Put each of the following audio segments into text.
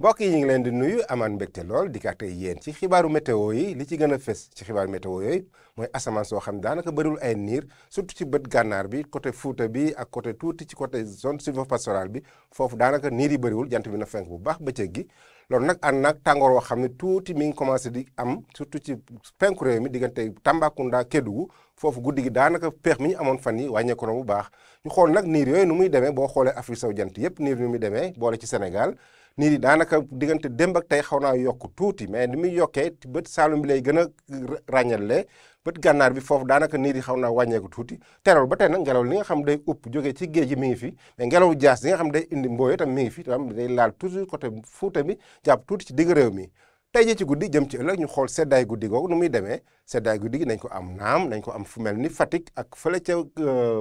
mbokk yi ñu ngi leen di nuyu amaan mbégte lool di kàtte yéen ci xibaaru météo yi li ci gën a fës ci xibaaru météo yooyu mooy asamaan soo xam daanaka bëriwul ay niir surtout ci bët gànnaar bi côté Fuuta bi ak côté tuuti ci côté zone sylvopastorale bi foofu daanaka niir yi bëriwul jant bi na fenk bu baax bëccëg gi loolu nag ànd nag tàngoor woo xam ne tuuti mi ngi commencé di am surtout ci penku réew mi diggante Tambacounda Kédougou foofu guddi gi daanaka peex mi ñu amoon fan yi wàññeeku na bu baax ñu xool nag niir yooyu nu muy demee boo xoolee Afrique sowu jant yëpp niir nu muy demee boole ci Sénégal niir yi daanaka diggante démb ak tey xaw naa yokk tuuti mais ni muy yokkee bët saalum bi lay gën a ràññalee bët gànnaar bi foofu daanaka niir yi xaw naa wàññeeku tuuti teral ba tey nag ngelaw li nga xam day upp jógee ci géej gi mi ngi fi mais ngelaw jaas li nga xam day indi mbooy tam mi ngi fi tam day laal toujours côté Fuuta bi jàpp tuuti ci digg réew mi tey ji ci guddi jëm ci ëllëg ñu xool seddaay guddi googu nu muy demee seddaay guddi gi nañ ko am naam nañ ko am fu mel ni Fatick ak fële ca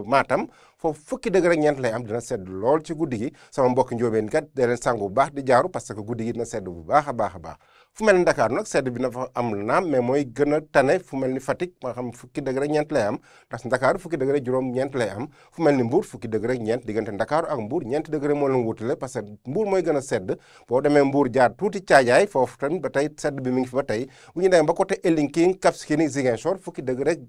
Matam foofu fukki dëgg rek ñeent lay am dina sedd lool ci guddi gi sama mbokki njóobeen kat da leen sangu bu baax di jaaru parce que guddi gi dina sedd bu baax a baax a baax fu mel ni Dakar nag sedd bi na fa am naam mais mooy gën a tane fu mel ni Fatick maa xam fukki dëgg rek ñeent lay am ndax Dakar fukki dëgg rek juróom ñeent lay am fu mel ni Mbour fukki dëgg rek ñeent diggante Dakar ak Mbour ñeenti dëgg rek moo leen wutale parce que Mbour mooy gën a sedd boo demee Mbour jaar tuuti Caajaay foofu tamit ba tey sedd bi mi ngi fi ba tey bu ñu demee ba côté Elinkine Cap Skirring Ziguinchor fukki dëgg rek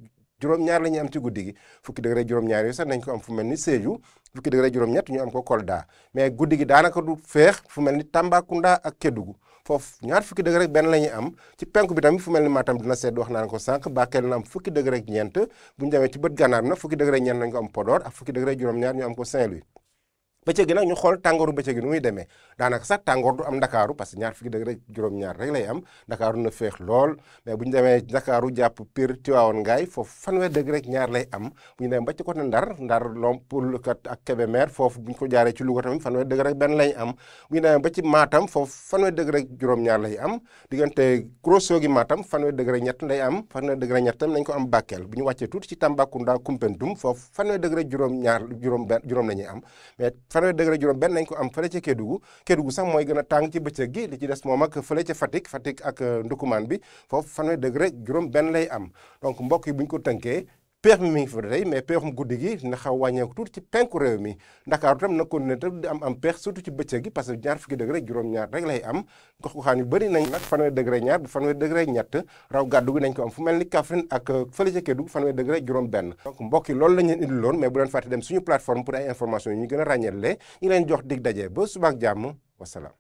juróom-ñaar la ñuy am ci guddi gi fukki dëgg rek juróom-ñaar yooyu sax nañ ko am fu mel ni Sédhiou fukki dëgg rek juróom-ñett ñu am ko Kolda mais guddi gi daanaka du feex fu mel ni Tambacounda ak Kédougou foofu ñaar fukki dëgg rek benn la ñuy am ci penku bi tamit fu mel ni Matam dina sedd wax naa ko sànq Bakel na am fukki dëgg rek ñeent bu ñu demee ci bët gànnaar bi nag fukki dëgg rek ñeent nañ ko am Podor ak fukki dëgg rek juróom-ñaar ñu am ko Saint-Louis bëccëg gi nag ñu xool tàngooru bëccëg gi nu muy demee daanaka sax tàngoor du am ndakaaru parce que ñaar fukki dëgg rek juróom-ñaar rek lay am ndakaaru na féex lool mais bu ñu demee ndakaaru jàpp Pire Tivaouane Ngaye foofu fanweer dëgg rek ñaar lay am bu ñu demee ba ci côté Ndar Lompoul ak Kébémer foofu bu ñu ko jaaree ci Louga tamit fanweer dëgg rek benn lay am bu ñu demee ba ci Matam foofu fanweer dëgg rek juróom-ñaar lay am diggante Ourossogui Matam fanweer dëgg rek ñett lay am fanweer dëgg rek ñett tam nañ ko am Bakel bu ñu wàccee tuuti ci Tambacounda Koumpentoum foofu fanweer dëgg rek juróom la ñuy am mais fanweer dëgg rek juróom benn nañ ko am fële ca Kédougou sax mooy gën a tàng ci bëccëg gi li ci des moom ak fële ca Fatick ak Ndukumaan bi foofu fanweer dëgg rek juróom benn lay am donc mbokk yi bu ñu ko tënkee peex mi ngi fi tey mais peexum guddi gi dina xaw wàññeeku tuuti ci penku réew mi Ndakaaru tam na continuer tam di am peex surtout ci bëccëg gi parce que ñaar fukki dëgg rek juróom-ñaar rek lay am gox-goxaan yu bëri nañ nag fanweer dëgg rek ñaar bu fanweer dëgg rek ñett raw gàddu gi nañ ko am fu mel ni Kaffrine ak fële ca Kédougou fanweer dëgg rek juróom benn donc mbokk yi loolu lañ leen indi loon mais bu leen fàtte dem suñu plateforme pour ay information yi ñu gën a ràññeele ñu leen jox dig daje ba suba ak jàmm wasalaam